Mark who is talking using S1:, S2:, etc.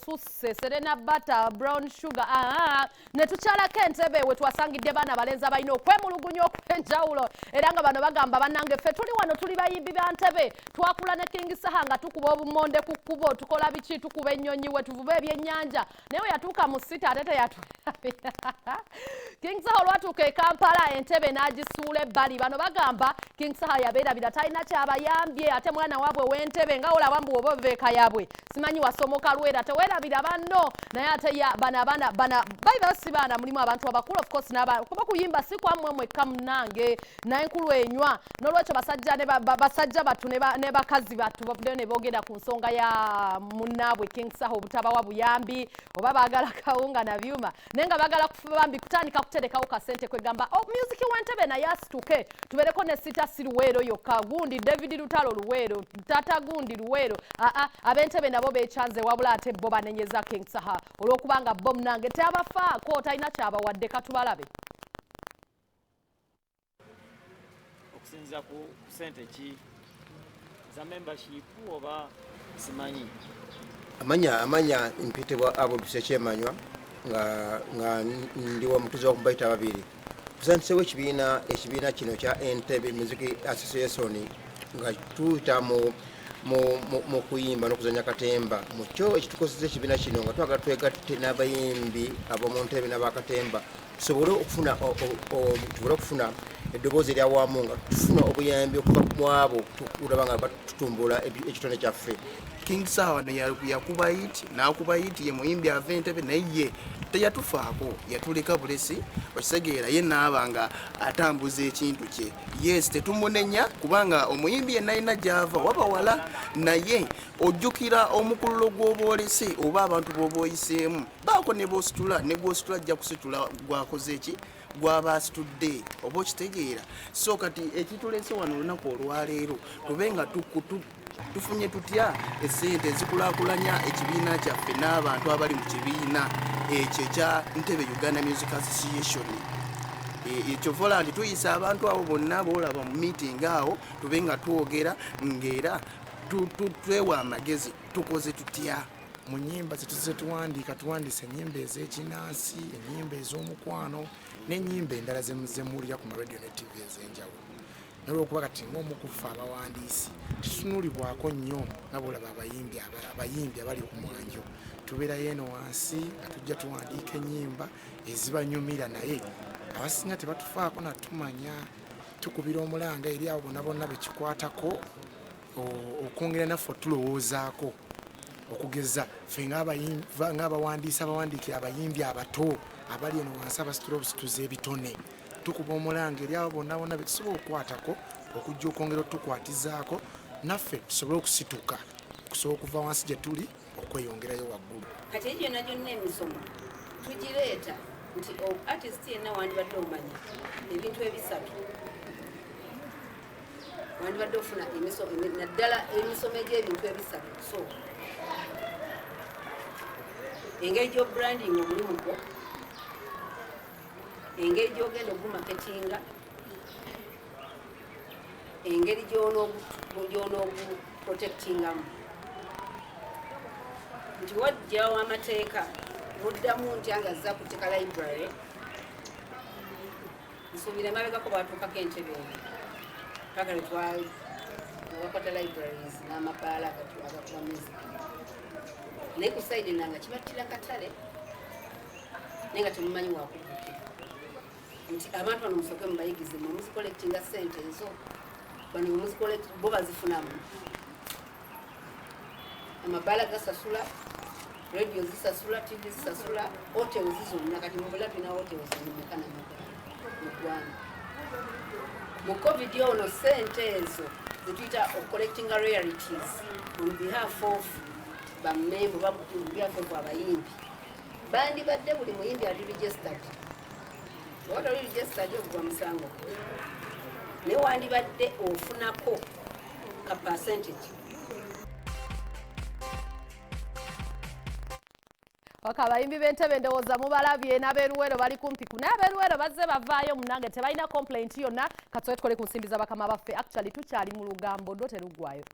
S1: Osusse Serena Butter Brown Sugar. Ne tukyalako Entebe we twasangidde baana balenzi abalina okwemulugunya okw'enjawulo, era nga bano bagamba, "Bannange, ffe tuli wano, tuli bayimbi ba Ntebe. Twakula ne King Saha nga tukuba obumonde ku kkubo, tukola biki, tukuba ennyonyi, we tuvuba ebyennyanja, naye we yatuuka mu sita ate teyatulabira." King Saha olwatuuka e Kampala, Entebe n'agisuula ebbali. Bano bagamba King Saha yabeerabira, talina kyabayambye, ate mwana waabwe w'Entebe nga olaba mbu oba oveeka yabwe simanyi wasomoka lwera, teweerabira banno. Naye ate ya bano abaana bana bayiba si baana, mulimu abantu abakulu, of course, n'aba kuba kuyimba si kwammwe mwekka munnange, naye enkulu enywa. N'olwekyo basajja ne basajja battu ne bakazi battu bavuddeyo ne boogera ku nsonga ya munnaabwe King Saha obutabawa buyambi, oba baagala kawunga na byuma, naye nga baagala bambi kutandika kuterekawo kasente, kwegamba, oh, music w'Entebe naye asituke, tubeereko ne sita, si Luweero yokka, gundi David Lutalo Luweero, tata gundi Luweero. Aa, ab'Entebe nabo bekyanze, wabula ate bo banenyeza King Saha olw'okubanga bo munange teabafaako, talina kyabawadde. Katubalabe.
S2: Okusinziira ku sente ki za membership oba simanyi.
S3: Amanya mpitibwa Abuduse Kyemanywa, nga ndi wa mutuzi wa Mubaita babiri. Tusandisewo ekibiina kino kya Entebe Music Association nga tuyita mu kuyimba n'okuzanya katemba. Mukyo ekitukozesa ekibiina kino nga twagala twegatte n'abayimbi ab'omu Ntebe n'abakatemba, tusobole okufuna eddoboozi eryawamu nga tufuna obuyambi okuva mu abo tulaba nga batutumbula ekitone kyaffe.
S4: King Saha wano yakuba hit n'akuba hit, ye muyimbi ava Entebe, naye ye teyatufaako, yatuleka bulesi. Okitegeera? Ye naaba nga atambuza ekintu kye. Yes, tetumunenya kubanga omuyimbi yenna alina gy'ava waba wala, naye ojjukira omukululo gw'oba olese oba abantu b'oba oyiseemu baako ne b'ositula, ne gw'ositula ajja kusitula gwakoze eki gwaba asitudde, oba okitegeera? So kati ekitulese wano olunaku olwaleero, tube nga tufunye tutya esente ezikulaakulanya ekibiina kyaffe n'abantu abali mu kibiina ekyo ekya Ntebe Uganda Music Association. Ekyo vola nti tuyisa abantu abo bonna boolaba mu meeting awo, tube nga twogera ng'era twewa amagezi tukoze tutya.
S5: Mu nyimba zetuze tuwandiika, tuwandiisa ennyimba ez'ekinansi, ennyimba ez'omukwano n'ennyimba endala zemuwulira ku maradio ne TV ez'enjawulo. Nolwokuba kati ng'omukufa abawandiisi tetutunulibwako nnyo nga bolaba abayimbi abali ku mwanjo, tubeerayo eno wansi nga tujja tuwandiika ennyimba ezibanyumira, naye abasinga tebatufaako natumanya. Tukubira omulanga eri abo bonna bonna bekikwatako okwongera naffe otulowoozaako, okugeza ffe ng'abawandiisi abawandiikira abayimbi abato abali eno wansi abasitula obusituza ebitone. Tukuba omulanga eri abo bonna bonna betusobola okukwatako okujja okwongera otukwatizaako naffe tusobole okusituka, okusobola okuva wansi gye tuli okweyongerayo waggulu.
S6: Kati egyo gyonna gyonna emisomo tugireeta nti artist yenna wandibadde omanya ebintu ebisatu, wandibadde ofuna naddala emisomo egy'ebintu ebisatu. So engeri gy'obranding omulimu gwo, engeri gy'ogenda ogumarketinga, engeri gy'onooguprotectingamu, nti wajjawo amateeka muddamu ntya nga zza kuteeka library. Nsuubira emabegako bwatuukako Entebe eno paka lwetwabakwata libraries n'amabaala agakuba music, naye ku side nanga kibattira katale, naye nga temumanyi wakuddukira nti abantu bano musooke mubayigize mwe muzicollectinga sente ezo, bano bo bazifunamu. Amabaala gasasula, radio zisasula, TV zisasula, hotels zonna. Kati mubula tulina hotels mumeka namabaala mu ggwanga? Mu COVID ono, sente ezo zetuyita ocollectinga royalties on behalf of bamembo, on behalf of abayimbi, bandibadde buli muyimbi ali registered. Oba toli registered, ogwa musango, naye wandibadde ofunako ka percentage.
S1: Waka abayimbi b'Entebe ndowooza mubalabye, n'abeeruwero bali kumpi ku, naye abeeruwero bazze bavaayo munange, tebalina complaint yonna. Katusobe tukole ku nsimbi z'abakama baffe. Actually tukyali mu lugambo ddo, teruggwayo.